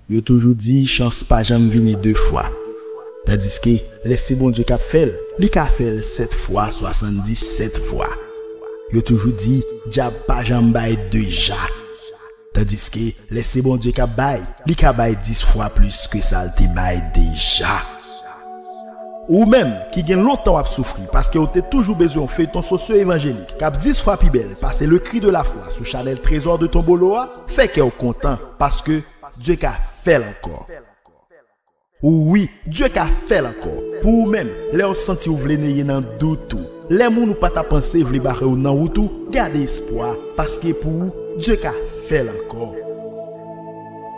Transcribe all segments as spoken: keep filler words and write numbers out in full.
Yo toujou di chans pa janm vini de fwa. Tandiske, lè se Bondye k ap fè l, li ka fè l sèt fwa, swasanndisèt fwa. Yo toujou di dyab pa janm bay de ja. Tandiske, lè se Bondye k ap bay, li ka bay dis fwa plis ke sa l te bay deja. Ou menm ki gen lontan w ap soufri paske w te toujou bezwen yon feyton sosyo evanjelik k ap dis fwa pi bèl pase Le Cri de la Foi sou chanèl Trésor de Tombolo a, fè kè w kontan paske Dye ka fè l ankò. Wi, Dye ka fè l ankò. Pou ou menm, lè w santi w vle neye nan dout ou, lè moun ou pa ta panse vle bare w nan wout ou, gade espwa, paske pou ou, Dye ka fè l ankò.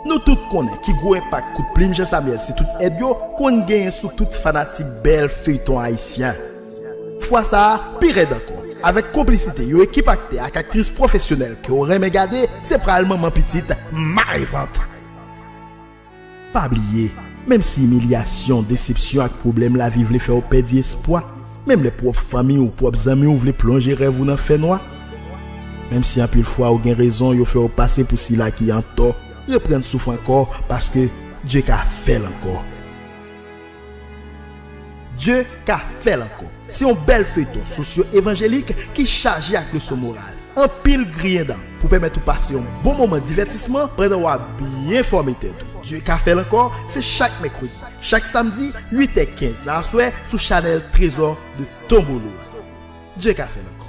Nou tout konnen ki gwo enpak kout plim Jan Samyèl se tout èd yo konn genyen sou tout fanatik bèl feyton ayisyen. Fwa sa a, pi rèd ankò, avèk konplisite yon ekip aktè ak aktris pwofesyonèl ke w renmen gade, se pral manman pitit marevant. Pa bliye, menm si imilyasyon, desepsyon ak pwoblèm lavi vle fè w pèdi espwa, menm lè pwòp fanmi w, pwòp zanmi w vle plonje rèv ou nan fènwa, menm si anpil fwa ou gen rezon yo fè w pase pou sila ki antò, reprann souf ankò, paske Dye ka fè l ankò. Dye ka fè l ankò. Se yon bèl feyton sosyo evanjelik ki chaje ak leson moral. Anpil griyen dan pou pèmèt ou pase yon bon moman divètisman pandan w ap byen fòme tèt ou. Dye ka fè l ankò, se chak mèkredi, chak samdi, uit è kenz nan aswè sou chanèl Trésor de Tombolo a. Dye ka fè l ankò.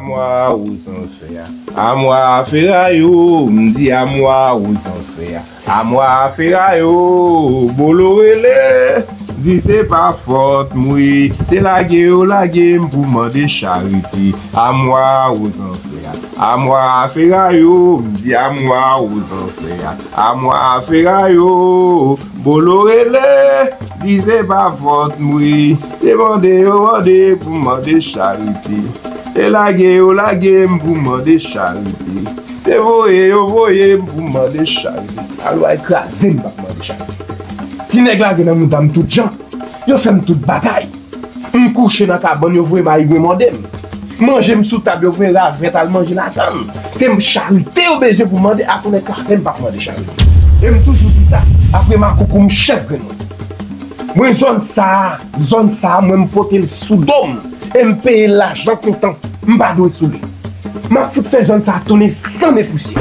Amwa ozanfè a. Amwa ferayo, m di amwa ozanfè a. Amwa ferayo, bolo rele, di se pa fòt mwen. Se lage yo lage m pou mande charite. Amwa ozanfè a. Amwa ferayo, m di amwa ozanfè a. Amwa ferayo, bolo rele, di se pa fòt mwen. Se mande yo mande pou mande charite. Se lage yo lage m pou mande charite. Se voye yo voye m pou mande charite. Alwa kraze m p ap mande charite. Ti nèg lage nan mouda m tout jan. Yo fè m tout bagay. M kouche nan kabann, yo voye m al mande m. Manje m sou tab, yo voye ravèt al manje ladan l. Se m charite yo bezwen pou mande, atounen kraze m p ap mande charite. E m toujou di sa, apre makoukou m chèf grenn mwen. Mwen zòn sa a, zòn sa a, mwen m pote l sou do m. E m peye l lajan kontan, m pa dwe sou li. M ap fout fè zòn sa a tounen sann e pousyè.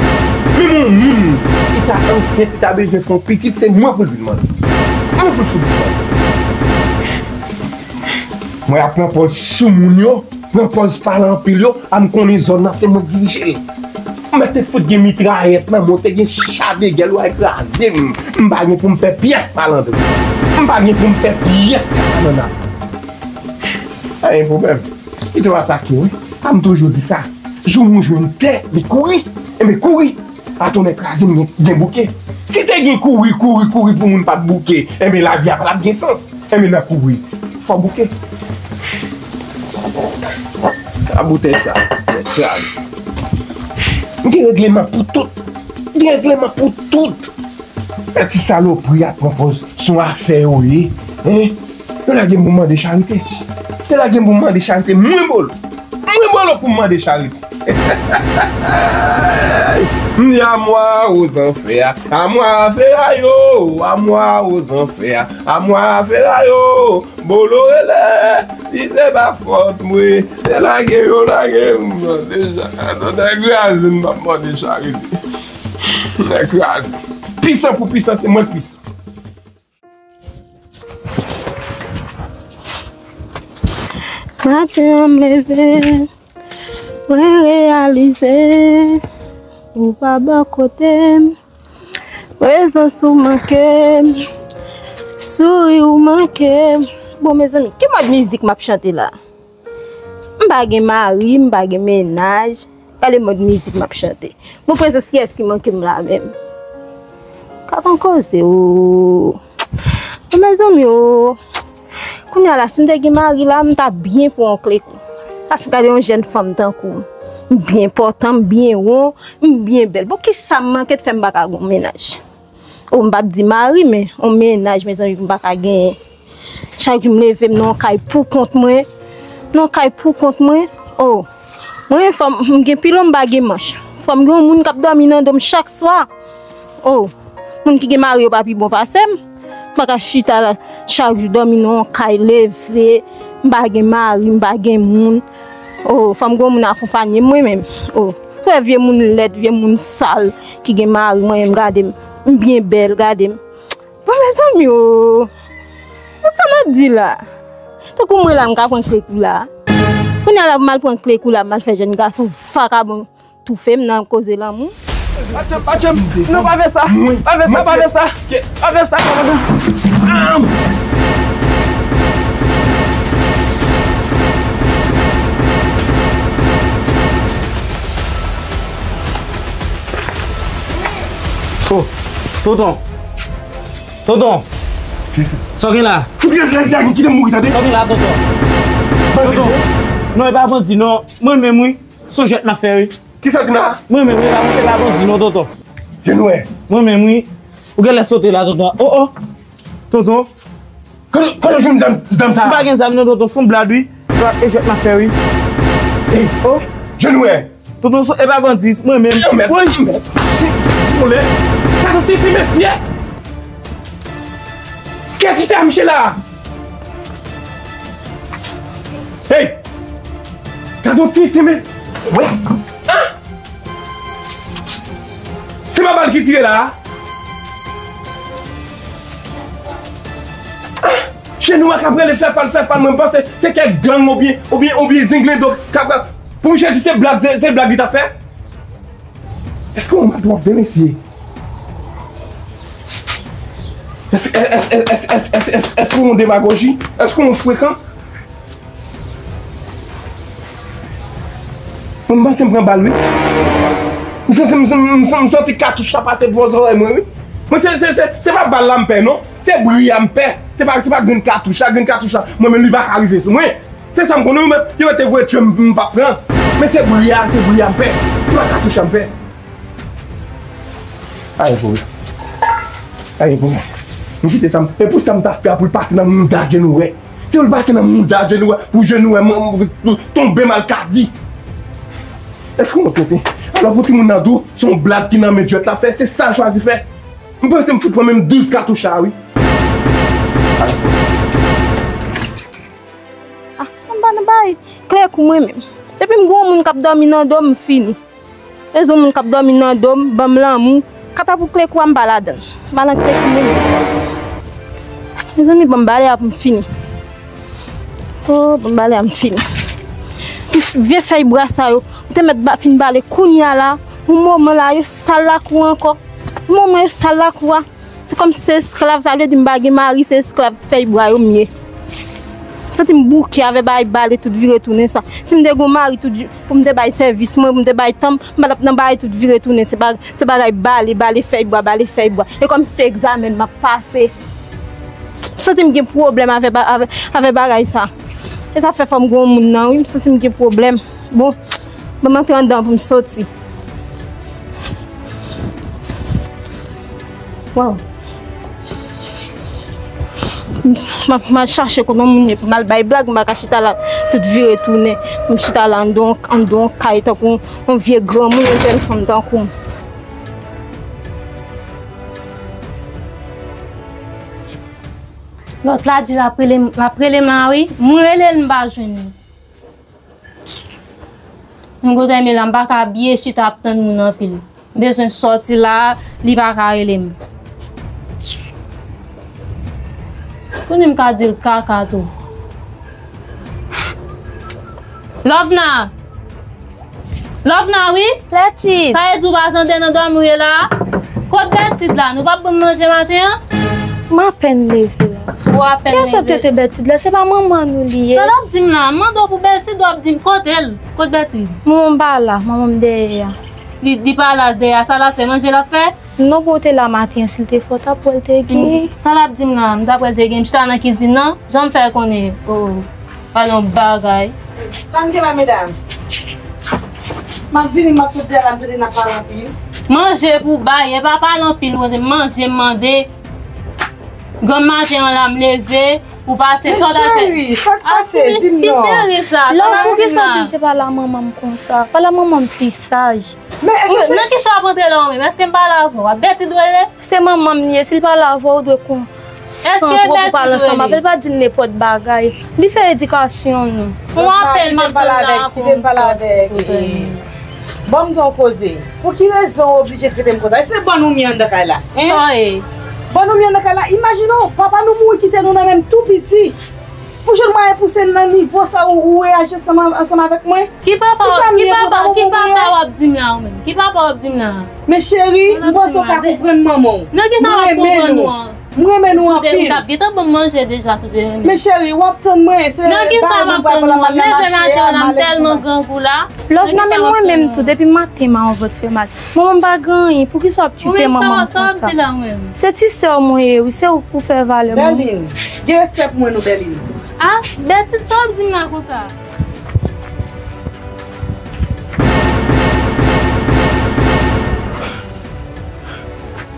Menm yon moun ki ta ansent, ki ta bezwen fè yon pitit, se mwen pou l vin mande. Mwen pou l fout vin mande. Mwen ap pran pòz sou moun yo, pran pòz pale anpil yo, a m konnen zòn nan se mwen k dirije l. M mèt te fout gen mitrayèt nan men w, te gen cha de gè l, w a kraze m. M pa gen pou m pè pyès palandri. M pa gen pou m pè pyès katanana. Pa gen pwoblèm. Kite w atake, wi. A m toujou di sa. Jou moun jwenn tè, li kouri. Enben kouri. Atounen kraze m gen, gen bouke. Si te gen kouri, kouri, kouri pou moun pa t bouke, enben lavi a pa t ap gen sans. Enben nan kouri, fò bouke. A boutèy sa, nèt kraze. M gen regleman pou tout. M gen regleman pou tout. Ti salopri a pran pòz se yon afè yo ye. Hein? Yo lage m pou mande charite. Yo lage m pou mande charite. Mwen bolo. Mwen bolo pou m mande charite. M di amwa ozanfè a. Amwa ferayo. Amwa ozanfè a. Amwa ferayo. Bolo rele. Di se pa fòt mwen. Se lage yo lage m. Deja. Atounen kraze m p ap mande charite. Nèg kraze. Pisan pou pisan, se mwen k pisan. Maten an m leve, mwen reyalize ou pa bò kote m. Prezans ou manke m, Souri ou manke m. Bon, mezanmi, ki mòd mizik m ap chante la? M pa gen mari, m pa gen mennaj. Gade mòd mizik m ap chante. Bon, prezans kiyès ki manke m la menm? Gad on koze, o. Bon, mezanmi, o. Kounye a la, si m te gen mari la, m ta byen pran yon klekou. Paske gade yon jèn fanm tankou m. M byen pòtan, m byen won, m byen bèl. Bon, kisa m manke t fè m pa ka gen yon mennaj? O, m p ap di mari, men yon mennaj, mezanmi, m pa ka genyen. Chak jou m leve, m nan yon kay pou kont mwen. Nan yon kay pou kont mwen. O, mwen, fò m, m gen pilon, m pa gen manch. Fò m gen yon moun k ap dòmi nan do m chak swa. O, moun ki gen mari yo pa pi bon pase m. M pa ka chita la, chak jou dòmi nan yon kay, leve, m pa gen mari, m pa gen moun. O, fò m gen yon moun akonpanye m, mwen menm. O, wè vye moun lèd, vye moun sal, ki gen mari, mwen menm, gade m. M byen bèl, gade m. Bon, mezanmi, o. Bon, sa m ap di la? Tankou mwen la, m ka pran klekou la. Kounye a la, pou m al pran klekou la, m al fè jèn gason vakabon toufe m nan koze lanmou. Patjè, patjè, non, pa fè sa. Pa fè sa, pa fè sa. Pa fè sa, pa fè sa. Oh, tonton. Tonton. Sa w gen la? Fout rèd rèd la, kite m mouri, tande. Sa w gen la, tonton? Tonton. Non, e pa bandi, non. Mwen menm, wi. Se yon jwèt m ap fè, wi. Kisa w di la? Mwen menm, e pa, e pa bandi, non, tonton. Je nwè. Mwen menm, wi. Ou genlè sote la, tonton. Oh, oh. Tonton. Kote, kote w jwenn zam, zam sa? M pa gen zam, non, tonton. Se yon blag, wi. E jwèt m ap fè, wi. Ey. Oh. Je nwè. Tonton, e pa bandi, mwen menm. Yo, mèt, mèt. Gade yon tenten, mesye. Kiyès ki te a miche la? Hey! Gade yon tenten, mesye. Wè. An? Se pa bal ki tire la? An? Je nwè k ap rele fè pal, fè pal, mwen panse se kèk gang oubyen, oubyen, oubyen zenglendo k ap, k ap, pou misye di se blag, se, se blag li t ap fè? Èske w madwòp de mesye? Èske, èske, èske w yon demagoji? Èske w yon frekan? Mwen, m panse m pran bal, wi. M santi, m, m, m, m santi katouch la pase bò zòrèy mwen, wi. Mwen, se, se, se, se pa bal la m pè, non. Se bri a m pè. Se pa, se pa grenn katouch la, grenn katouch la. Mwen menm, li pa ka rive sou mwen. Se sa m konnen, wi, mèt. Yo mèt te voye tchwe m, m p ap pran. Men se bri a, se bri a m pè. Se pa katouch la m pè. Pa gen pwoblèm. Pa gen pwoblèm. M kite sa m, e pou sa m ta fè a pou l pase nan mouda Djenouwè. Se pou l pase nan mouda Djenouwè, pou Djenouwè tonbe malkadi. Èske w wont, tenten? Alò pou timoun nan di w, se yon blag ki nan men djwèt la fè, se sa l chwazi fè. M panse m fout pran menm douz katouch la, wi. Ah, m pa nan bay klekou mwen menm. Depi m gen yon moun k ap dòmi nan do m, m fini. Bezwen moun k ap dòmi nan do m, ban m lanmou. Kanta pou klekou a, m pa ladan l. M pa nan klekou mwen menm. Mezanmi, ban m bale a pou m fini. Oh, ban m bale a, m fini. Vye fèy bwa sa yo, m te mèt ba, fin bale kounye a la. Yon moman la, yo sal lakou ankò. Yon moman, yo sal lakou a. Se kòmsi se esklav, sa vle di m pa gen mari, se esklav fèy bwa yo m ye. M santi m bouke avè bagay bale tout vire tounen sa. Si m te gen yon mari tout, pou m te bay sèvis mwen, pou m te bay tan m, m pa t ap nan bagay tout vire tounen. Se pa, se bagay bale, bale fèy bwa, bale fèy bwa. E kòmsi se egzamen m ap pase. M santi m gen pwoblèm avè, avè, avè bagay sa. E sa fè fò m gen yon moun nan, wi, m santi m gen pwoblèm. Bon, ban m antre anndan pou m soti. Waw. M, m, m al chache kote yon moun ye pou m al bay blag, m pa ka chita la, tout vire tounen. M chita la anndan, anndan yon kay tankou yon vye granmoun, yon jèn fanm tankou m. Lòt la di l ap rele m, l ap rele m la, wi. M rele l, m pa jwenn li. M kote m ye la, m pa ka byen chita ap tann moun anpil. M bezwen sòti la, li pa ka rele m. Kounye a m ka di l kaka tou. Lovna! Lovna, wi? Lètid! Sa e di w pa tande nan dòmi w ye la? Kot Lètid la? Nou p ap ban m manje maten an? M apèn leve la. Ou apèl Kiyès w ap rele? Trete Bètid la? Se pa manman nou li ye? Sa l ap di m la? M mande w pou Bètid, w ap di m kote l? Kot Bètid? Manman m pa la, manman m dèyè a. Li, li pa la dèyè a, sa l ap fè? Manje l ap fè? Non, pou w te la maten an, si l te fè, w t ap wè l te genyen. Sa l ap di m la? M t ap wè l te genyen. M chita nan kizin nan, jan m fè konnen, oh, pa yon bagay. Sa n gen la, medam? M ap vini, m ap sot dèyè la, m tande n ap pale anpil. Manje pou bay, e pa pale anpil, mwen, manje m mande. Granmmaten an la, m leve, ou pase Men sòt avè cheri, sa k pase? Di m non. Ki cheri sa? Love, poukisa w oblije pale a manman m konsa? Pale a manman m pi saj. Men èske se Nan ki sa w ap antre la ou menm? Èske m pale avè w? A Bètid w rele? Se manman m li ye, si l pale avè w, ou dwe kon Èske san pwòp ou pale ansanm avè l, pa di l nenpòt bagay. Li fè edikasyon nou. Ou apèl m ap tann la pou m sòti. Ban m di w yon koze. Pou ki rezon w oblije trete m konsa? E se bòn ou m ye anndan kay la? Hein? Sa w ye? Bòn ou m ye anndan kay la? Imajine w, papa nou mouri kite nou nan menm tou piti. Pou jwenn mwayen pouse n nan nivo sa ou, ou reyaji ansanm, ansanm avèk mwen? Ki papa, ki papa, ki papa w ap di m la ou menm? Ki papa w ap di m la? Men cheri, m panse w ka konprann manman w. Nan ki sa w ap konprann ou an? M renmen nou anpil. Ou t ap gentan ban m manje deja si w te renmen. Men cheri, w ap tann mwen, se bagay nou pral pale, m ap mache, m ap mache. Love nan men mwen menm tou, depi maten mayon vant fè mal. Manman m pa gen anyen, poukisa w ap tchwipe manman m konsa? Se ti sè w mwen ye wi, se ou k pou fè valè mwen. Berline, gen respè pou mwen non Berline. Ah, Bètid, sa w ap di m la konsa?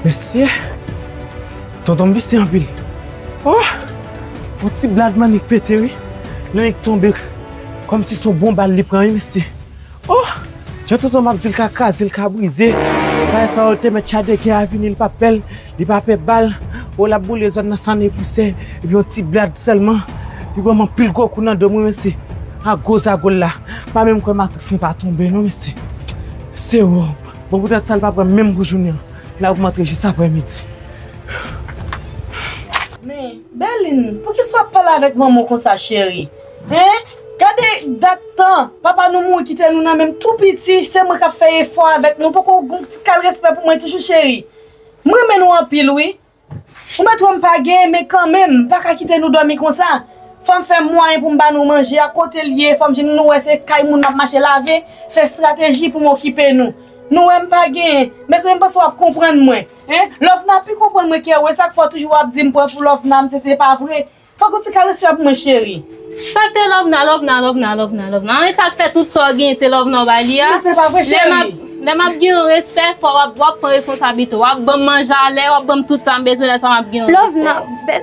Mesye, tonton m visye anpil. Oh! Yon ti blad m annik pete wi. Li annik tonbe kòmsi se yon bon bal li pran wi mesye. Oh! Jan tonton m ap di l ka kraze, l ka brize. Kay sa yo te mèt chadeke a vini, li p ap pè l, li pa pè bal. Oh, l ap boule zòn nan san epi sè, epi yon ti blad sèlman. Li ban m anpil gwo kou nan do m wi mesye. A gwo zago l la. Pa menm kwè matris li pa tonbe non mesye. Se ou. Bon poutèt sa l pa pran menm pou jounen an. L ap rantre jis aprèmidi. Men, Berline, poukisa w ap pale avèk manman w konsa, cheri? Hein? Gade dat tan, papa nou mouri kite nou nan menm tou piti, se mwen k ap fè efò avèk nou, poko gon ti kal respè pou mwen toujou, cheri? M renmen nou anpil, wi. Ou mèt wè m pa genyen, men kanmenm, m pa ka kite nou dòmi konsa. Fò m fè mwayen pou m ba nou manje a, kote l ye, fò m jwenn nou wè se kay moun m ap mache lave, fè estrateji pou m okipe nou. Nou wè m pa genyen, mezanmi, m panse w ap konprann mwen. Hein? Lovna pi konprann mwen ke ou, e sa k fè w toujou ap di m pran pou Lovna, m se, se pa vre. Fòk ou ti ka respè pou mwen, cheri. Sa k te Lovna, Lovna, Lovna, Lovna, Lovna? Hein, sa k fè tout sa w genyen, se Lovna w bay li a? Men se pa vre, cheri. Lè m ap, lè m ap gen yon respè, fò w ap, w ap pran responsablite w. W ap ban m manje a lè, w ap ban m tout sa m bezwen lè sa m ap gen yon respè. Lovna,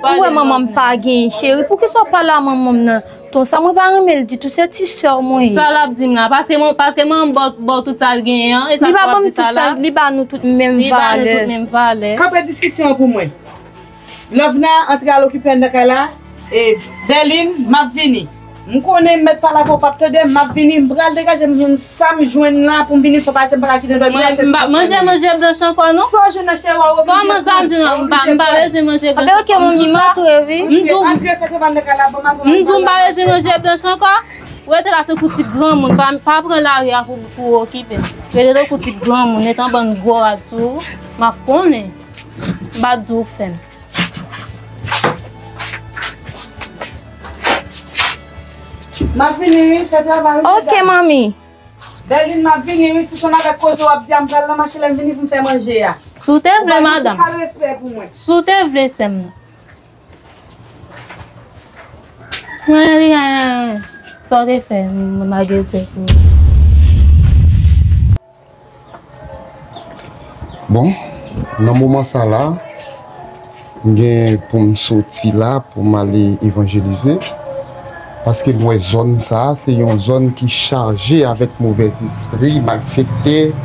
ou wè manman m pa genyen, cheri. Poukisa w pale a manman m nan? Ton sa mwen pa renmen l ditou, se ti sè w mwen ye. Sa l ap di m la, paske mwen, paske mwen m ba w, ba w tout sa l genyen an, e sa k fè w ap di sa la? Li pa ban m tout sa, li ba nou tout menm valè. Li ba nou tout menm valè. Kanpe diskisyon an pou mwen. Lovna, antre al okipe anndan kay la. E, Berline, m ap vini. M konnen m mèt pale avè w, w p ap tande m, m ap vini, m pral degaje m jwenn sa m jwenn la pou m vini, fò pase m pa ka kite dòmi la, se sa m konnen. Manje, manje blanch ankò non? Sa w jwenn nan cheri w a, w oblije pran, w oblije pran. Kòman sa m jwenn nan? M pa, m pa bezwen manje blanch ankò. Oke, manmi, m antre wi. M di w, antre, fè travay anndan kay la, ban m al pran manje blanch. M di w m pa bezwen manje blanch ankò. Rete la tankou ti granmoun, pa, pa pran lari a pou, pou okipe m. Rete tankou ti granmoun, etan bann gwo rad sou ou, m ap konnen. M pa di w fè m. M ap vini wi, fè travay wi. Oke, manmi. Berline, m ap vini wi, si se yon avèk koze w ap di a, m pral nan mache lè m vini pou m fè manje a. Si w te vle, madanm. Ou bay yon ti kal respè pou mwen. Si w te vle, sè m nan. Mwen, li, sa w te fè, m, m pa gen respè pou ou. Bon, nan moman sa la, m gen pou m soti la, pou m ale evanjelize. Paske m wè zòn sa a, se yon zòn ki chaje avèk movèzespri, malfektè,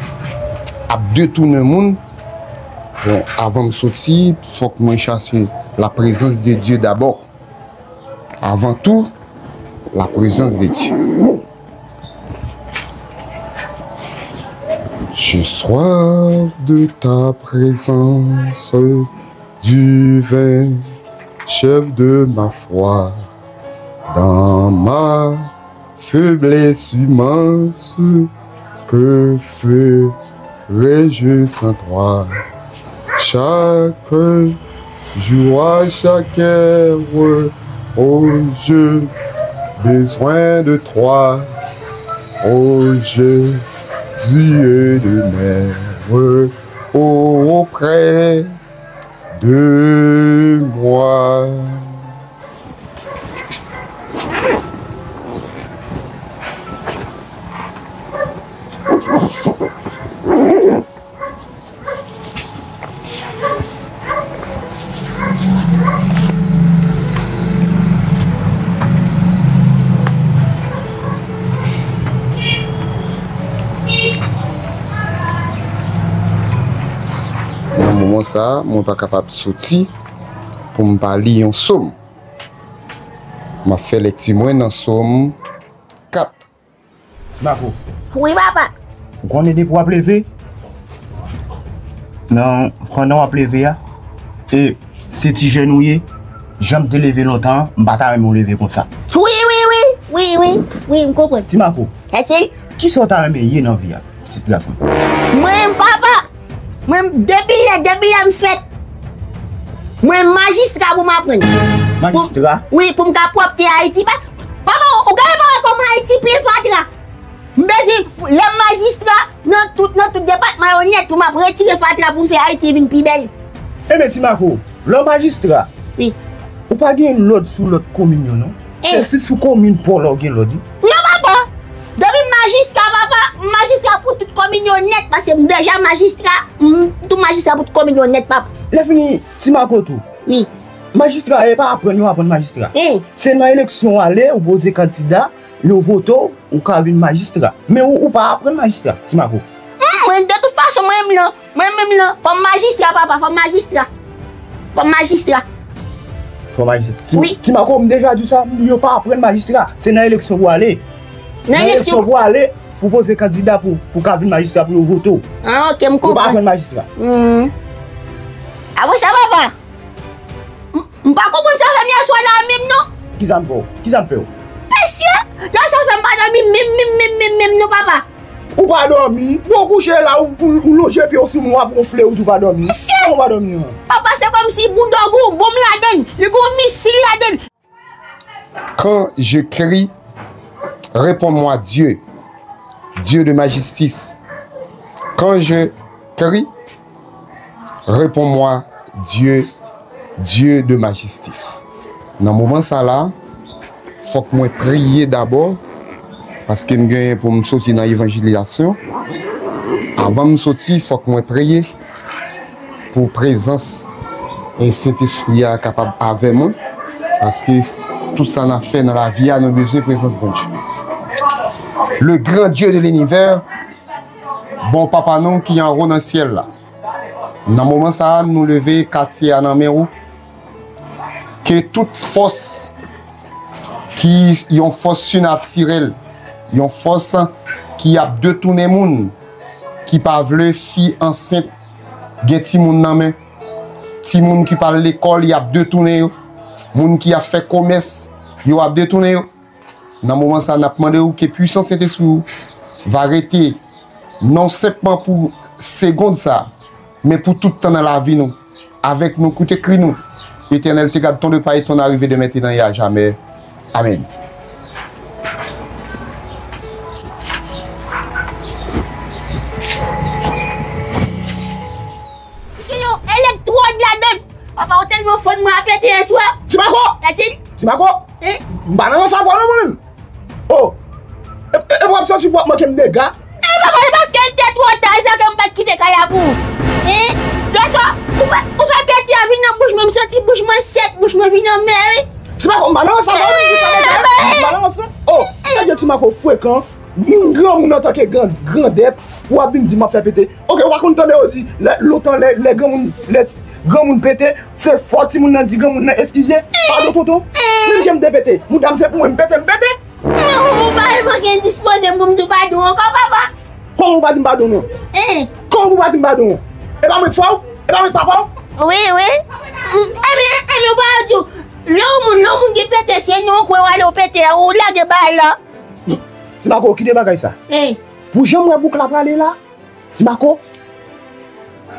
ap detounen moun. Bon, avan m soti, fòk mwen chache la prezans de Dye dabò. Avant tout, la présence de Dieu. J'ai soif de ta présence divine, chef de ma foi. Dans ma faiblesse immense, que ferais-je sans toi? Chaque Jour à chaque heure, oh, j'ai besoin de toi. Oh, Jésus, demeure auprès de moi. Nan moman sa a, mwen pa kapab soti pou m pa li yon sòm. M ap fè lekti mwen nan sòm kat. Ti Mako. Wi, papa. Ou konnen depi w ap leve? Nan, pandan w ap leve a, e se ti jèn ou ye, jan m te leve lontan an, m pa ta renmen w leve konsa. Wi, wi, wi, wi, wi, wi, m konprann. Ti Mako. Èske? Kisa w ta renmen ye nan vi a, pitit gason? Mwen, papa, mwen, depi lè, depi lè m fèt, mwen majistra pou m aprann. Majistra? Pou, wi, pou m ka pwòpte Ayiti. Pa, papa, ou gade pa wè kòman Ayiti plen fatra? M bezwen, lè m majistra, nan tout, nan tout depatman yo nèt, pou m ap retire fatra pou m fè Ayiti vin pi bèl. Enben, Ti Mako, lè w majistra, wi, ou pa gen lòd sou lòt komin yo, non? Eh. Se, se sou komin pa w la w gen lòd, wi. Non, papa! Depi m majistra, papa, m majistra pou tout komin yo nèt, paske m deja majistra, m tou majistra pou tout komin yo nèt, papa. Lè fini, Ti Mako tou. Wi. Majistra, e pa aprann yo aprann majistra. Eh. Se nan eleksyon w ale, ou poze kandida, yo vote w, ou ka vin majistra. Men ou, ou pa aprann majistra, Ti Mako. Hmm, mwen, de tout fason, mwen menm lan, mwen menm lan, fò m majistra, papa, fò m majistra. Fò m majistra. Fò majistra. Ti, wi. Ti Mako, m deja di w sa, m di yo pa aprann majistra. Se nan eleksyon pou ale. Nan eleksyon pou ale, pou poze kandida pou, pou ka vin majistra, pou yo vote w. Ah, ok, m konprann. Yo pa aprann majistra. Hmm. Apre sa, papa, m, m pa konprann sa w fè m yèswa la menm, non. Kisa m fè w? Kisa m fè w? Mesye, yèswa w fè m pa dòmi menm, menm, menm, menm, menm, non, papa. Ou pa dòmi? Bon, ou kouche la, ou, ou, ou lonje pye w sou mwen, w ap wonfle, ou di w pa dòmi. Mesye! Kòman w pa dòmi an? Papa, se kòmsi boudòg ou, bonm ladann, li gon misil ladann. Quand je crie, réponds-moi, Dieu, Dieu de ma justice. Quand je crie, réponds-moi, Dieu, Dieu de ma justice. Nan moman sa la, fòk mwen priye dabò, paske m genyen pou m soti nan evanjelizasyon. Avan m soti, fòk mwen priye pou prezans e Sentespri a kapab avè mwen, paske tout sa n ap fè nan lavi a, nou bezwen prezans Bondye. Le grand Dieu de l'univers, bon Papa nou ki anwo nan syèl la, nan moman sa a, nou leve katye a nan men ou. Ke tout fòs ki yon fòs sinatirèl, yon fòs ki ap detounen moun, ki pa vle fi ansent gen timoun nan men, timoun ki pa al lekòl, y ap detounen yo, moun ki ap fè komès, yo ap detounen yo. Nan moman sa, n ap mande w ke pwisans Sentespri w va rete non senpman pou segond sa, men pou tout tan nan lavi nou, avèk nou, koute kri nou. Éternel, te garde ton de pas et ton arrivée de maintenant et à jamais. Amen. Gen yon elektwòd ladan. Papa, ou tèlman fò, mwen ap pete yèswa. Ti Mako! Yasin! Ti Mako! Eh? M pa nan sa fò non, mwen menm. Oh! E, e, e w ap soti pou w ap manke m dega? Eh, papa, se paske l te twò ta, e sa ke m pa t kite kay la pou ou. Eh? Yèswa, ou fè, ou fè pete a vin nan bouch mwen, m santi bouch mwen sèk, bouch mwen vin anmè, wi. Ti Mako, m pa nan sa fò non, m pa nan sa. Oh! Nèg yo Ti Mako frekan. Moun granmoun antanke gran, grandèt, pou w ap vin di m ap fè pete. Oke, ou pa konn tande yo di, lè, lontan, lè, lè granmoun, lè granmoun pete, se fò timoun nan di granmoun nan eskize, padon tonton. Menm ke m te pete, mouda m se pou mwen, m pete, m pete. Ou pa, ou pa gen dispoze m pou m di w padon ankò, papa. Kòman ou pa di m padon non? Eh. Kòman ou pa di m padon? E pa mwen k fè w? E pa mwen k papa w? Wi, wi. Mm, ebyen, ebyen, ou pa di w, lè yon moun, lè yon moun gen pete, se non, ou kwè w ale w pete, ou lage bagay la. Ti Mako, kite bagay sa. Ey. Pou jan m wè bouk la prale la, Ti Mako,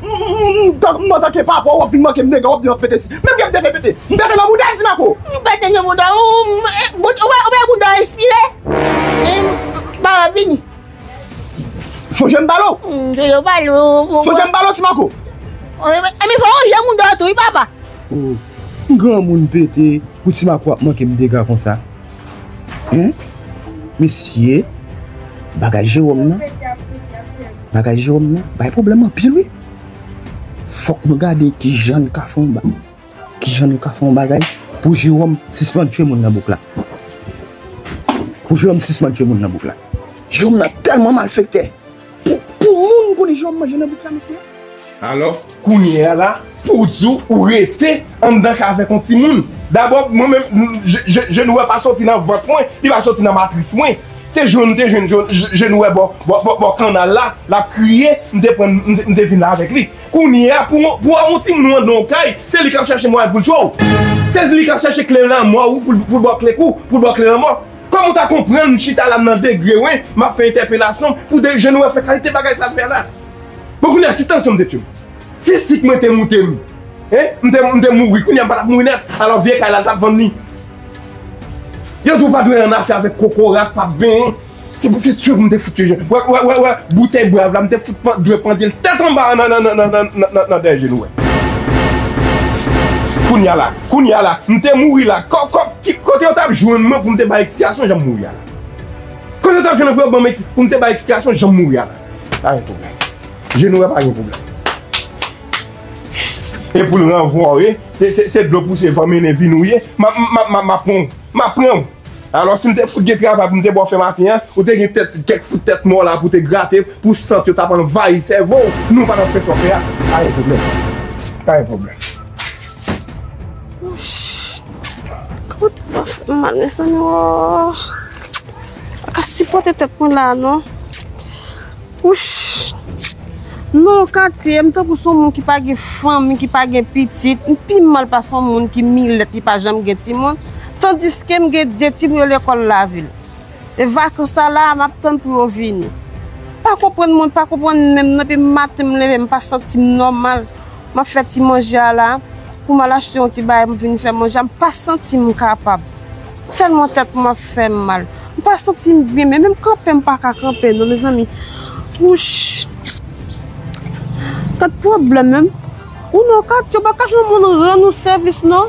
M, m, m, m, m, antanke papa, w ap vin manke m dega, w ap di m ap pete si. Menm ke m te vle pete, m pete nan bouda m, Ti Mako. M pete nan bouda w, m, e, bout, ou wè, ou wè bouda w espire? E, m, m, pa vini. Sonje m pale w. M, sonje w pale w, w, w. Sonje m pale w, Ti Mako. E, e, mi fè w jan moun dòtou, wi, papa. Oh, m granmoun pete, pou Ti Mako ap manke m dega konsa. Hein? Mesye, bagay Jewòm nan. Bagay Jewòm nan bay pwoblèm anpil, wi. Fòk nou gade kijan n ka fè yon ba-, kijan nou ka fè yon bagay pou Jewòm sispann tchwe moun nan bouk la. Pou Jewòm sispann tchwe moun nan bouk la. Jewòm nan tèlman malfektè. Pou, pou moun konnen jan w manje nan bouk la, mesye. Alò, kounye a la, pou w di w ou rete anndan kay avèk yon timoun. Dabò, mwen menm, m, je, je, Jenouè pa soti nan vant mwen, li pa soti nan matris mwen. Se jwenn m te jwenn, jwenn, je, Jenouè bò, bò, bò, bò kannal la, l ap kriye, m te pran, m te, m te vin la avèk li. Kounye a, pou, pou yon timoun ou anndan yon kay, se li k ap chèche mwayen pou l tchwe w. Se li k ap chèche kle lanmò ou, pou, pou l ba w kle kou, pou l ba w kle lanmò. Kòman w ta konprann m chita la m nan degre wen, m ap fè entèpelasyon pou de Jenouè fè kalite bagay sa l fè la? Bon, kounye a, si tansyon m te tchwe m, si sik mwen te moute m, hein, m te, m te mouri, kounye a m pa t ap mouri nèt. Alò, vye kay la, l t ap vann li. Yo di w pa dwe ann afè avèk kokorat, p ap benyen. Se pou se tchwe pou m te fout tchwe Jenouè. Wè, wè, wè, wè, boutèy bwav la, m te fout pan-, dwe pandye l tèt anba nan, nan, nan dèyè Jenouè. Kounye a la, kounye a la, m te mouri la. Kò, kò, Ki, kote yo t ap jwenn mwen pou m te bay eksplikasyon jan m mouri a la? Kote yo t ap jwenn mwen pou yo ban m eks-, pou m te bay eksplikasyon jan m mouri a la? Pa gen pwoblèm. Jenouè pa gen pwoblèm. E pou l ranvwa w ye, se, se, se dlo pouse van mennen vin ou ye, m ap, m ap, m ap, m ap pran w. M ap pran w. Alò, si m te fout gen travay pou m te ba w fè maten an, ou te gen tèt, kèk fout tèt mò la pou te grate, pou sant yo t ap anvayi sèvo w, nou pa t ap fè sa w fè a. Pa gen pwoblèm. Pa gen pwoblèm. Wouch. Kòman tèt mwen fè m mal, mezanmi, oh. M pa ka sipòte tèt mwen la, non. Wouch. Non, katye, m tankou se yon moun ki pa gen fanmi, ki pa gen pitit. M pi mal pase yon moun ki milèt, ki pa janm gen timoun. Tandiske m gen de timoun yo lekòl lavil. E vakans sa la, m ap tann pou yo vini. Pa konprann moun, pa konprann menm non, epi maten m leve, m pa santi m nòmal. M ap fè ti manje a la, pou m al achte yon ti bagay, m vin fè manje a, m pa santi m kapab. Tèlman tèt mwen ap fè m mal. M pa santi m byen, men menm kanpe m pa ka kanpe non, mezanmi. Wouch. Kat pwoblèm menm. Ou non, kat yo pa ka jwenn moun rann ou sèvis non.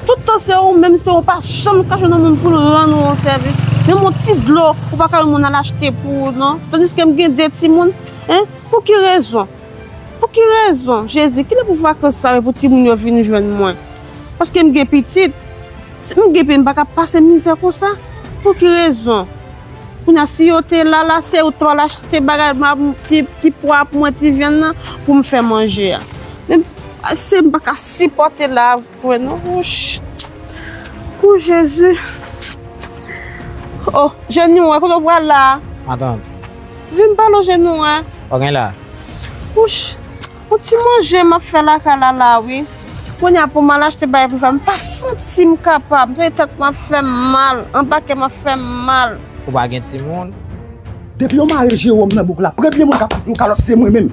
Tout tan se ou menm, se ou pa janm ka jwenn yon moun pou l rann ou yon sèvis. Menm yon ti dlo, ou pa ka jwenn moun al achte pou ou non. Tandiske m gen de timoun, hein? Pou ki rezon? Pou ki rezon? Jezi, kilè pou vakans sa yo pou timoun yo vin jwenn mwen? Paske m gen pitit. Si m gen pitit, m pa ka pase mizè konsa. Pou ki rezon? Kounye a, si yo te la, la, se yo t ap al achte bagay, m ap, ti, ti pwa pou mwen, ti vyann nan, pou m fè manje a. Men, se m pa ka sipòte la, vre, non. Wouch. O Jezi. O, Jenouwe, kote w pral la? Matant. Vin pale w, Jenouwe. Ou gen la? Wouch, yon ti manje m ap fè lakay la la wi. Kounye a pou m al achte bagay pou fè, m pa santi m kapab. M tande tèt mwen ap fè m mal, anba kè m ap fè m mal. Ou pa gen timoun? Depi yo mare Jewòm nan bouk la, premye moun k ap fout nou kalòt se mwen menm.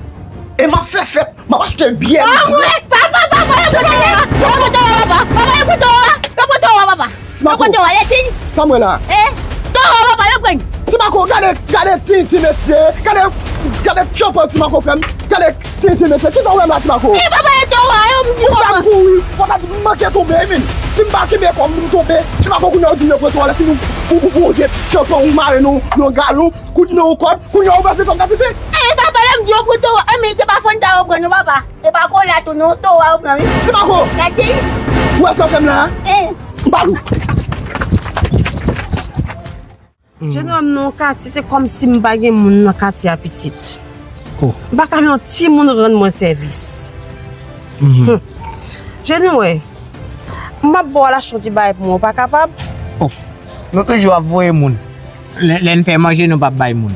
E m ap fè fèt, m ap achte byè. Pa vre! Papa, papa, yo pran toro a! Yo pran toro a, papa! Papa, yo pran toro a! Yo pran toro a, papa! Yo pran toro a, Leti! Sa m wè la? Eh? Toro a, papa, yo pran! Ti Mako, gade, gade ti, ti mesye, gade, gade tchòpè Ti Mako fè m, gade ti, ti mesye, kisa w wè m la, Ti Mako? Eh, papa, e toro a, yo m di papa! Ou fè m kouri, fò ta di m manke tonbe, wi, men. Si m pa kenbe kò m, m tonbe, Ti Mako kounye a ou di m yo pran toro a, lè fini ou, ou, ou, ou, ou, tchòpè, ou mare nou, nou galon, kounye a ou kòd, kounye a ou panse fè m ta tete? Eh, papa, lè m di yo pran toro a, eh, men se pa fann ta yo pran, non, papa. E pa kola tou non, toro a yo pran wi. Ti Mako! Gade. Ou wè sa w fè m la? Eh. M pa dou. Jenouwe, m nan yon katye, se kòmsi m pa gen moun nan katye a pitit. M pa ka jwenn yon timoun rann mwen sèvis. Jenouwe, m ap ba w al achte yon ti bagay pou mwen, ou pa kapab? Nou toujou ap voye moun. Lè, lè n fè manje, nou p ap bay moun.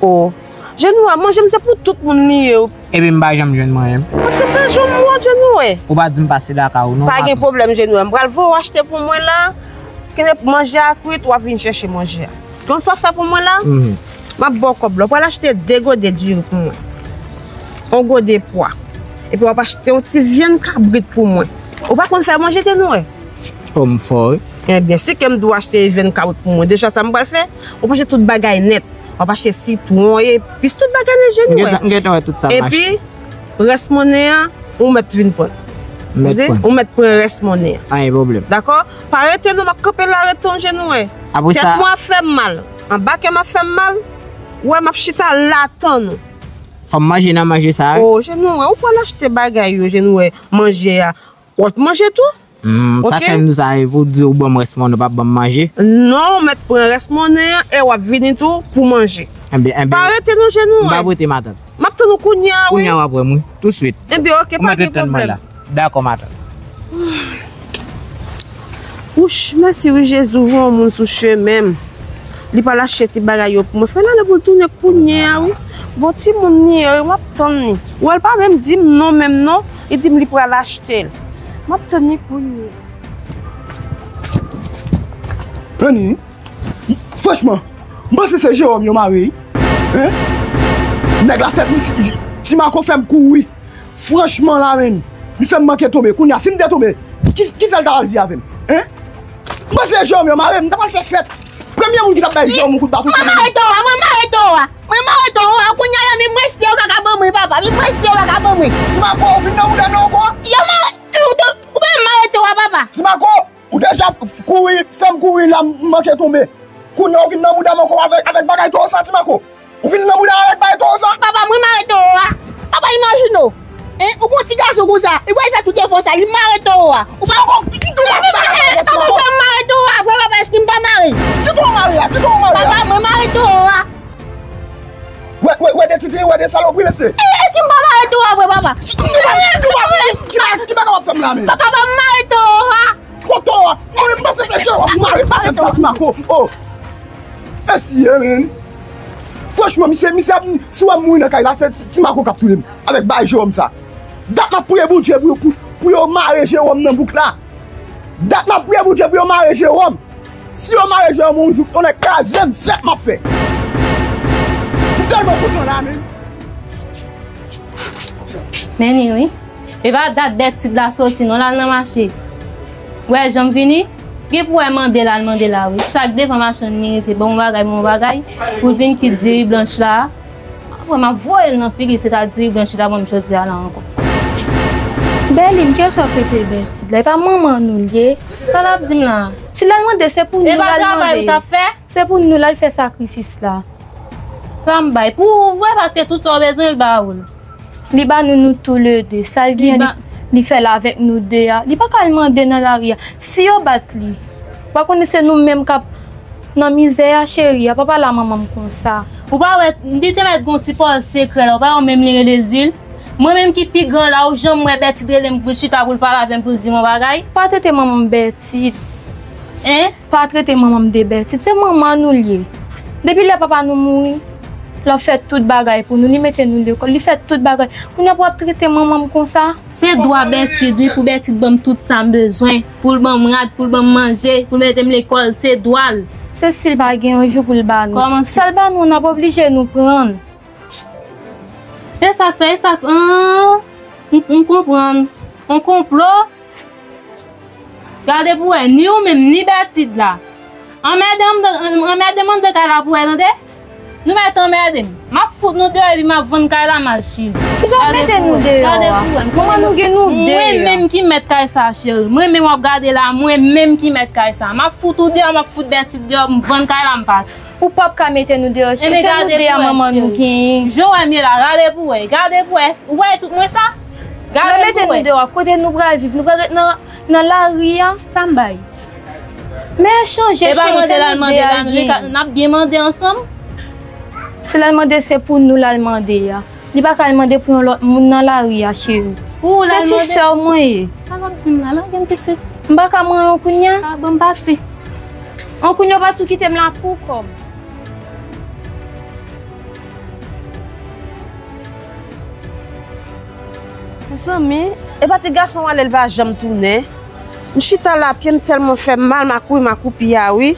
O, Jenouwe, manje m se pou tout moun li ye. Epi m pa janm jwenn manje m. Paske m pa janm wè w, Jenouwe. Ou pa di m pase lakay ou non. Pa gen pwoblèm, Jenouwe. M pral voye w achte pou mwen la. Kenbe manje a kwit, w ap vin chèche manje a. Konn sa w fè pou mwen la? M ap ba w kòb la. W pral achte de gode diri pou mwen. Yon gode pwa. Epi w ap achte yon ti vyann kabrit pou mwen. Ou pa konn fè manje, Jenouwe? O, m fò wi. Ebyen, si ke m di w achte vyann kabrit pou mwen, deja sa m pral fè, ou pa achte tout bagay nèt. W ap achte sitwon, epis, tout bagay nan Jenouwe. M gentan, m gentan wè tout sa m achte. Epi, rès monnen an, ou mèt vin pran. M mèt pran. Ou mèt pran rès monnen an. Pa gen pwoblèm. Dakò? Pa rete non, m ap kanpe la, rete non, Jenouwe. Apre sa, tèt mwen ap fè m mal. Anba kè m ap fè m mal. Ou wè, m ap chita la tann ou. Fò m manje nan manje sa a. O, Jenouwe, ou pral achte bagay yo, Jenouwe, manje a. W ap manje tou? Hmm, sa k fè m di sa, e pou w di ou ban m rès monnen, ou p ap ban m manje? Non, ou mèt pran rès monnen an e w ap vini tou pou manje. Enben, enben. Pa rete non, Jenouwe. M p ap rete, matant. M ap tann ou kounye a, wi. Kounye a w ap wè m, wi. Tousuit. Enben, oke, pa gen pwoblèm. Dakò, matant. Wouch, mèsi wi, Jezi, ou voye yon moun sou chemen m. Li pral achte ti bagay yo pou mwen. Fè l ale pou l tounen kounye a, wi. Bon timoun li ye, wi, m ap tann li. Ou wè, l pa menm di m non, menm non. Li di m li pral achte l. M ap tann li kounye a. Annie, franchman, m panse se Jewòm yo mare, wi. Hein? Nèg la fè m, Ti Mako fè m kouri. Franchman la, menn, li fè m manke tonbe. Kounye a, si m te tonbe, ki, kisa l ta pral di avè m? Hein? M panse Jewòm yo mare m, m ta pral fè fèt. Premye moun ki t ap bay Jewòm yon kout baton se mwen. Mwen mare toro a, mwen mare toro a. Mwen mare toro a, kounye a la, men mwen espere w pa ka ban mwen, papa. Men mwen espere w pa ka ban mwen. Ti Mako, ou vin nan mouda m ankò? Yo mare, ou pa mare toro a, papa. Ti Mako, ou deja f-, f-, kouri, fè m kouri la, m manke tonbe. Kounye a ou vin nan mouda m ankò avèk, avèk bagay toro sa, Ti Mako. Ou vin nan mouda avèk bagay toro sa? Papa, mwen mare toro a. Papa, imajine w. Hein, ou gon ti gason konsa, li pral fè tout efò sa, li mare toro a. Ou pa ankò, m tou pa vin bagay toro a, Ti Mako. Papa, mwen mare toro a, vre papa, èske m pa mare? Ki toro w mare a? Ki toro w mare a? Papa, mwen mare toro a. Wè, wè, wè de titi, wè de salopri, mesye. Eh, èske m pa mare toro a, vre papa? M tou pa vin, m tou pa vin, ki bagay, ki bagay w ap fè m la, men? Papa, papa, m mare toro a. Kote w a? Mwen menm panse se Jewòm ou mare, pa fè m sa, Ti Mako. Oh. Mèsi, eh, men. Franchman, misye, misye ap, si w wè m mouri nan kay la, se Ti, Ti Mako k ap touye m. Avèk bagay Jewòm sa. Dat m ap priye Bondye pou, pou, pou yo mare Jewòm nan bouk la. Dat m ap priye Bondye pou yo mare Jewòm. Si yo mare Jewòm yon jou, yon nèg kraze m, fèt m ap fè. M tèlman kontan la, men. Men ni wi. E pa dat Bètid la soti non, l al nan mache. Ou wè jan m vini? Gen pou wè mande l al mande la wi. Chak devan machann li rive, ban m yon bagay, ban m yon bagay, pou l vin kit diri blanch la. Apre m ap voye l nan figi, se ta diri blanch li ta ban m jodi a la ankò. Bèlin, kiyès w ap rete Bètid la? E pa manman nou l ye? Sa l ap di m la? Si l al mande, se pou nou l al mande. E pa travay ou t ap fè? Se pou nou l al fè sakrifis la. Sa m bay pou ou vre, paske tout sa w bezwen, l ba ou l. Li ba nou, nou toulede. Sa l genyen, li, li fè l avèk nou de a. Li pa ka al mande nan lari a. Si yo bat li, ou pa konnen se nou menm k ap nan mizè a, cheri a. Pa pale a manman m konsa. Ou pa wè, li te mèt gon ti pòz sekrè la. Ou pa wè menm li rele l di l. Mwen menm ki pi gran la, ou janm wè Bètid rele m pou l chita pou l pale avè m, pou l di m yon bagay? Pa trete manman m Bètid. Hein? Pa trete manman m de bètit. Se manman nou l ye. Depi lè papa nou mouri, l ap fè tout bagay pou nou. Li mete nou lekòl, li fè tout bagay. Kounye a pou ap trete manman m konsa? Se dwa Bètit, wi, pou Bètit ban m tout sa m bezwen. Pou l ban m rad, pou l ban m manje, pou l mete m lekòl, se dwa l. Se si l pa gen yon jou pou l ba nou. Kòman se? Sa l ba nou, n ap oblije nou pran l. E sa k fè, e sa k, ah, m, m konprann. On konplo? Gade pou wè, ni ou menm, ni Bètid la. Anmède m, anmède m anndan kay la pou wè, tande? Nou mèt anmède m. M ap fout nou deyò epi m ap vann kay la, m al cheri. Kijan w mete nou deyò a? Gade pou wè. Manman nou gen nou deyò. Mwen menm ki mèt kay sa, cheri. Mwen menm w ap gade la, mwen menm ki mèt kay sa. M ap fout ou deyò, m ap fout Bètid deyò, m vann kay la, m pati. Ou p ap ka mete nou deyò, cheri. Se nou de a manman nou genyen. Jan w wè m ye la, gade pou wè, gade pou wè. Ou wè tout mwen sa? Gade pou wè. Yo mete nou deyò, kote nou pral viv? Nou pral ret nan, nan lari a? Sa m bay? Men chanje, cheri, se nou de a l genyen. N ap byen mande ansanm. Se l al mande, se pou nou l al mande a. Li pa ka al mande pou yon lòt moun nan lari a, cheri. Pou l al mande? Se ti sè w mwen ye. Sa w ap di m la? Lage m pitit. M pa ka manyen w kounye a? A, bon, m pati. An kounye a w pa tou kite m la pou kòb. Mezanmi, e pa ti gason ale l pa janm tounen. M chita la, pye m tèlman fè m mal, m a kouri, m a koupi a wi.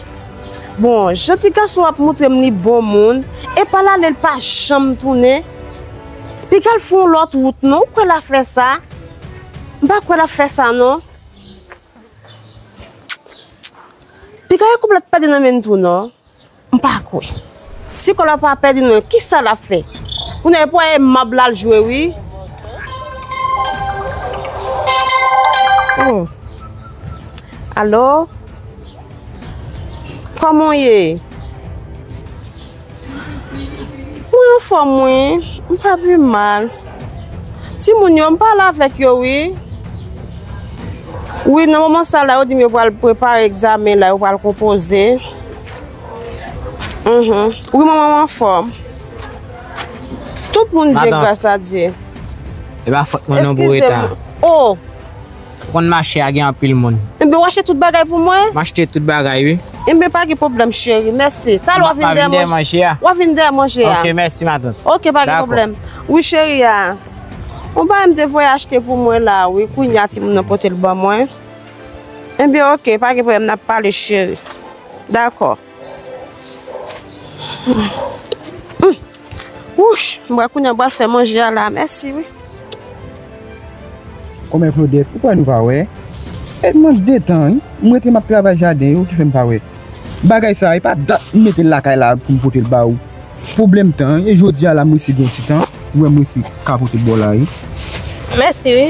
Bon, jan ti gason ap montre m li bon moun, e pa l ale l pa janm tounen. Piga l fè yon lòt wout non, ou kwè l a fè sa? M pa kwè l ap fè sa non. Piga e koup la t pèdi nan men n tou non. M pa kwè. Si kòb la pa pèdi non, kisa l ap fè? Kounye a pou al mab la l jwe wi. Oh. Alo? Kòman w ye? Mwen anfòm wi, m pa pi mal. Timoun yo, m pale avèk yo wi. Wi, nan moman sa la, yo di m yo pral prepare egzamen la, yo pral konpoze. Mhm. Wi, manman, m anfòm. Tout moun byen, gras a Dye. E pa fòt mwen non pou reta. Eskize m. Oh! Ou konn mache a gen anpil moun. Enben, w achte tout bagay pou mwen? M achte tout bagay, wi. Enben, pa gen pwoblèm, cheri. Mèsi. Talè w a vin dèyè manje a. W a vin dèyè manje a. Ok, mèsi, matant. Ok, pa gen pwoblèm. Wi, cheri a. Yon bagay m te voye achte pou mwen la, wi. Kounye a, timoun nan pote l ban mwen. Enben, ok, pa gen pwoblèm, n ap pale, cheri. Dakò. Hum. Wouch, m pral kounye a, m pral fè manje a la, mèsi wi. Kòman Claudette, ou kwè nou pa wè? E mwen de tan, wi. M rete m ap travay jaden yo, ki fè m pa wè. Bagay sa, e pa dat m mete l lakay la pou m pote l ba ou. Pwoblèm tan, e jodi a la, m resi gen yon ti tan, ou wè m resi ka pote l ba w la, wi. Mèsi, wi.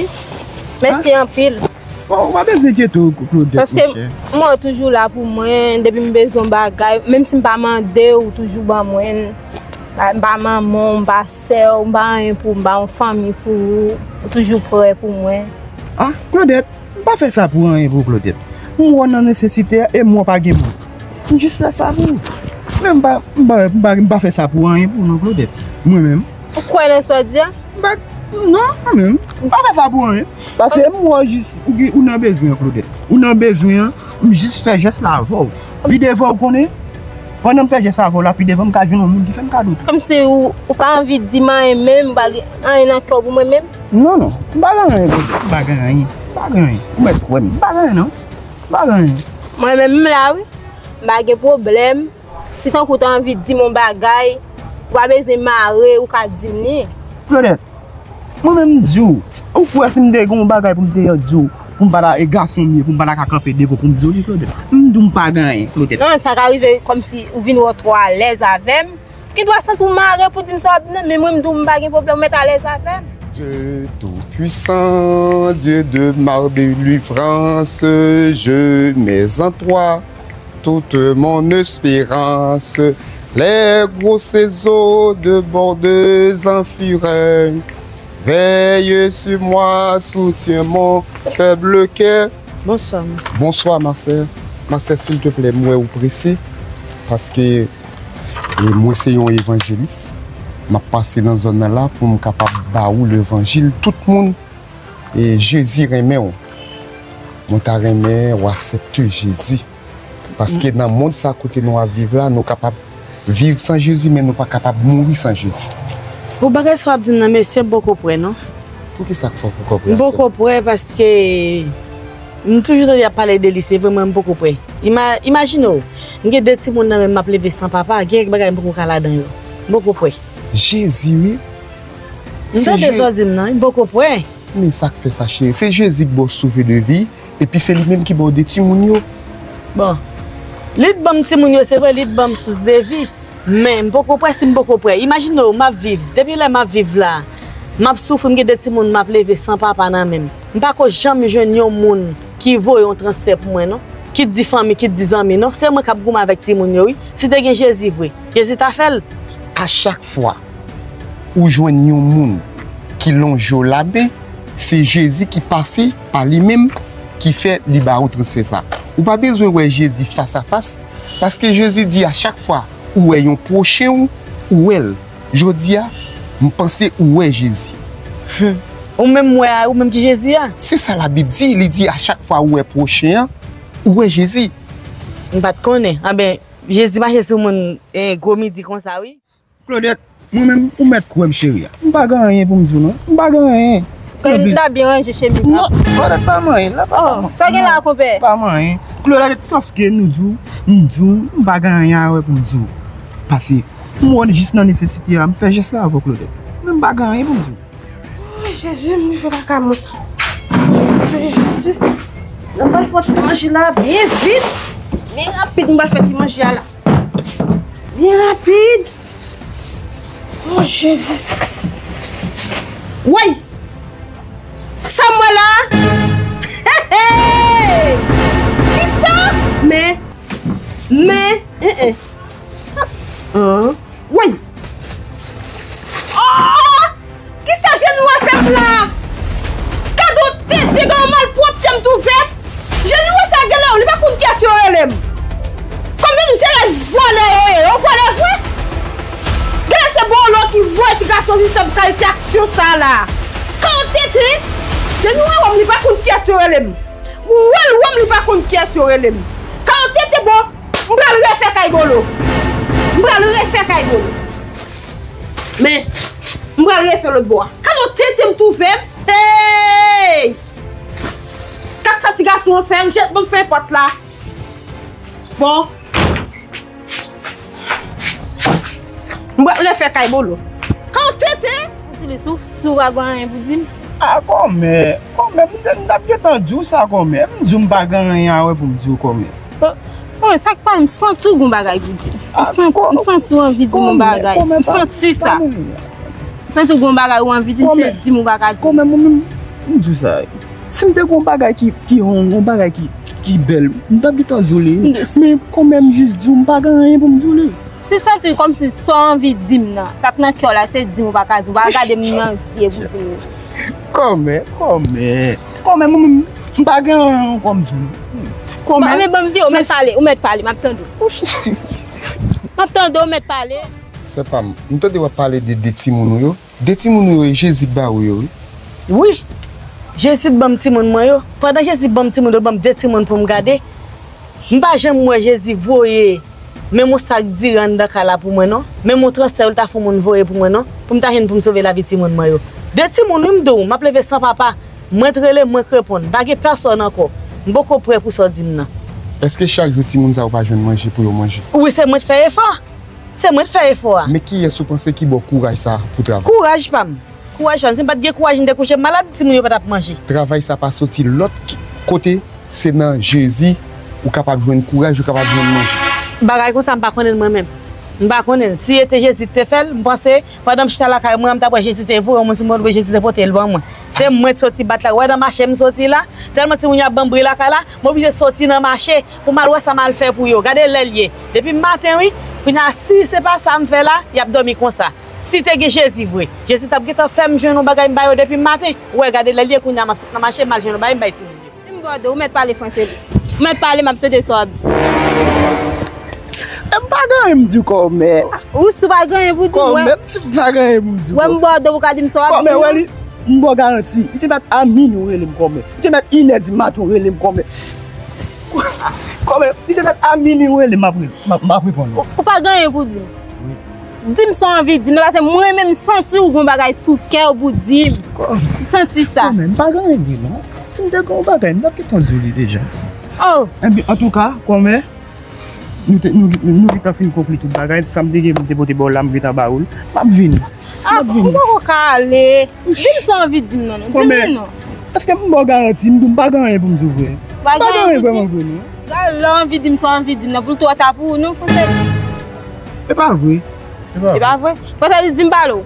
Mèsi anpil. Bon, ou pa bezwen enkyete w, Claudette, monchè. Paske m wè w toujou la pou mwen, depi m bezwen yon bagay, menm si m pa mande w, ou toujou ban mwen. M pa, m pa manman w, m pa sè w, m pa anyen pou w, m pa yon fanmi pou ou, ou toujou prè pou mwen. Ah, Claudette, m pa fè sa pou anyen pou Claudette. M wè w nan nesesite, e m wè w pa gen moun. M jis fè sa pou ou. Men m pa, m pa, m pa, m pa fè sa pou anyen pou non, Claudette. Mwen menm. Ou kwè nan sa w di a? M pa, non, mwen menm. M pa fè sa pou anyen. Paske m wè w jis, ou gen, ou nan bezwen an, Claudette. Ou nan bezwen an, m jis fè jès la avè w. Pi devan, ou konnen, pandan m fè jès la avè w la, pi devan, m ka jwenn yon moun ki fè m kado tou. Kòmsi ou, ou pa anvi di m anyen menm, ou pa gen anyen nan kè w pou mwen menm? Non, non. M pa gen anyen, Claudette. M pa gen anyen. M pa gen anyen. Ou mèt kwè m. M pa gen anyen, non. M pa gen anyen. Mwen menm, m la, wi. M pa gen pwoblèm. Si tankou w ta anvi di m yon bagay, ou pa bezwen mare, ou ka di m li. Claudette, mwen menm m di w, si, ou kwè si m te gen yon bagay pou m te di w, pou m pa ta, e gason m ye, pou m pa ta ka kanpe devan w pou m di w li, Claudette? M di w m pa gen anyen, Claudette. Non, sa ka rive kòmsi ou vin wè w twò alèz avè m. Ou gen dwa santi w mare pou di m sa w ap di m nan, men mwen m di w m pa gen pwoblèm, ou mèt alèz avè m. Dieu tout-puissant, Dieu de ma délivrance, je mets en toi toute mon espérance. Les grosses eaux débordent en fureur. Veille sur moi, soutiens mon faible cœur. Bonsoir, monsieur. Bonsoir, ma sè. Ma sè, silteplè, m wè ou prese, paske, e, mwen se yon evanjelis. M ap pase nan zòn nan la pou m kapab ba ou levanjil. Tout moun, e, Jezi renmen w. Mwen ta renmen w aksepte Jezi. Paske nan mond sa kote nou ap viv la, nou kapab viv san Jezi, men nou pa kapab mouri san Jezi. Pou bagay sa w ap di m nan, mesye, m poko prè, non. Poukisa k fè w poko prè, sè m? M poko prè paske m toujou tande y ap pale de li, se vre, mwen, m poko prè. Ima-, imajine w, m gen de timoun nan men m, m ap leve san papa, gen kèk bagay m poko ka ladan yo. M poko prè. Jezi, wi. M tande sa w di m nan, wi, m poko prè. Men sa k fè sa, cheri? Se Jezi k ba w souffle de vie, epi se li menm ki ba w de timoun yo. Bon, li t ban m timoun yo, se vre, li t ban m source de vie, men m poko prè si m poko prè. Imajine w, m ap viv, depi lè m ap viv la, m ap soufri, m gen de timoun m ap leve san papa nan men m. M pako janm jwenn yon moun ki voye yon transfè pou mwen, non. Kit di fanmi, kit di zanmi, non. Se mwen k ap goumen avèk timoun yo, wi. Si te gen Jezi vre, Jezi ta fè l. A chak fwa ou jwenn yon moun ki lonje w lamen, se Jezi ki pase pa li menm ki fè li ba ou transfè sa. Ou pa bezwen wè Jezi fas a fas, paske Jezi di a chak fwa ou wè yon pwochen w, ou wè l. Jodi a, m panse ou wè Jezi. Ou menm m wè a, ou menm ki Jezi a? Se sa Labib di, li di a chak fwa ou wè pwochen an, ou wè Jezi. M pa t konnen. Anben, Jezi mache sou moun, eh, gwo midi konsa, wi. Claudette, mwen menm, ou mèt kwè m, cheri a. M pa gen anyen pou m di w, non. M pa gen anyen. Claudette, ta byen ranje chemiz la. Non, Claudette pa manyen, la pa manyen. Oh, sa gen la, konpè? Pa manyen. Claudette, sòf ke nou di w, m di w, m pa gen anyen a wè pou m di w. Pase, m wè w jis nan nesesite a, m fè jès la avè w, Claudette. Men m pa gen anyen pou m di w. Oh, Jezi, m rive lakay mwen. Senyè Jezi, m pral fè ti manje la byen vit, byen rapid, m pral fè ti manje a la. Byen rapid. Oh, Jezi. Woy! Sa m wè la? Hey, hey! Kisa? Men, men, eh, eh. Ah, woy! Oh! Kisa jenou a fè m la? Gad yon tenten, gad yon malpwòpte m twouve. Jenou a sa genlè, li pa konn kiyès yo rele m. Konbyen se lè vòlè yo ye, yo vòlè vre? Genlè se Bolo ki voye ti gason sou sèm kalite aksyon sa la. Ka yon tenten, jenou a wè m, li pa konn kiyès yo rele m. Ou wè l wè m, li pa konn kiyès yo rele m. Ka yon tenten, bon, m pral refè kay Bolo. M pral refè kay Bolo. Men, m pral refè lòt bò a. Ka yon tenten m twouve m. Hey! Ka sa ti gason an fè m, jèt ban m fè pòt la. Bon. M pral refè kay Bolo. Ka yon tenten! Ou di li si w, si w pa gen anyen pou di m? A, kòmè, kòmè, m te, m t ap gentan di w sa, kòmè. M di w m pa gen anyen a wè pou m di w, kòmè. Bon, bon, sa k pa, m santi w gon bagay pou di m. M santi, m santi w anvi di m yon bagay. M santi sa. M santi w gon bagay ou anvi di m, se di m ou pa ka di m. Kòmè, mwen menm, m di w sa. Si m te gon bagay ki, ki wrong, gon bagay ki, ki bèl, m t ap gentan di w li. Men kòmè, m jis di w, m pa gen anyen pou m di w li. Si w santi kòmsi sa w anvi di m nan, sa k nan kè w la, se di m ou pa ka di m, ou pa ka gade m nan zye pou di m li. Kòmè, kòmè. Kòmè, mwen menm, m pa gen anyen ankò m di w. Kòmè. Bon, men ban m vire, ou mèt pale, ou mèt pale, m ap tande w. M ap tande w, ou mèt pale. Sè pa m, m tande w ap pale de de timoun ou yo. De timoun ou yo, e Jezi k ba ou yo, wi. Wi, Jezi t ban m timoun mwen yo. Pandan Jezi ban m timoun yo, ban m de timoun pou m gade. M pa janm wè Jezi voye menm yon sak diri anndan kay la pou mwen, non. Menm yon transfè, li ta fè yon moun voye pou mwen, non. Pou m ta jwenn pou m sove lavi timoun mwen yo. De timoun, wi, m di w, m ap leve san papa. Mwen t rele, mwen t reponn. Pa gen pèsòn ankò. M poko prè pou sa w di m nan. Èske chak jou timoun sa yo pa jwenn manje pou yo manje? Wi, se mwen t fè efò. Se mwen t fè efò a. Men kiyès ou panse ki ba w kouraj sa pou travay? Kouraj pa m. Kouraj pa m. Si m pa t gen kouraj, m te kouche malad, timoun yo pa t ap manje. Travay sa pa soti lòt ki-, kote, se nan Jezi ou kapab jwenn kouraj, ou kapab jwenn manje. Bagay konsa, m pa konnen l mwen menm. M pa konnen l. Si se te Jezi ki te fè l, m panse, pandan m chita lakay mwen an, m t ap wè Jezi te voye yon moun sou mwen, oubyen Jezi te pote l ban mwen. Se mwen t soti bat la. Ou wè nan mache m soti la, tèlman timoun yo ap ban m bri lakay la, m oblije soti nan mache pou m al wè sa m al fè pou yo. Gade lè l ye. Depi maten, wi. Kounye a, si se pa sa m fè la, y ap dòmi konsa. Si te gen Jezi vre, Jezi t ap gentan fè m jwenn yon bagay m ba yo depi maten. Ou wè, gade lè l ye kounye a, m ap sot nan mache, m al jwenn yon bagay m bay timoun yo. M bòde, ou mèt pale franse. Ou mèt pale, m ap tande sa w ap di. M pa gen anyen m di w kòmè. Ou si w pa gen anyen pou di m, wè. Kòmè, m si m pa gen anyen pou m di w. Wè, m bòde, ou ka di m sa w ap di. Kòmè, wè li, m ba w garanti. Li te mèt a minwi ou rele m kòmè. Li te mèt inè di maten ou rele m kòmè. Kòmè, li te fèt a minwi ou rele m, m ap re- m ap- m ap reponn ou. Ou pa gen anyen pou di m. Di m sa w anvi di m nan, paske mwen menm m santi w gen yon bagay sou kè w pou di m. M santi sa. Kòmè, m pa gen anyen vre non. Si m te gen yon bagay, m t ap gentan di w li deja. Oh. Ebyen, antouka, kòmè, nou te, nou, nou gentan fin konkli tout bagay. Sa m te gen pou m te pote ba w la, m gentan ba ou l. M ap vini. Ah, ou poko ka ale. Di m sa w anvi di m nan, non. Di m li non. Èske m ba w garanti, m di w m pa gen anyen pou m di w vre. M pa gen anyen vrèman vre non. Gade lè w anvi di m sa w anvi di m nan, pou l twò ta pou ou, non, Franselis? E pa vre. E pa vre. Franselis, vin pale w.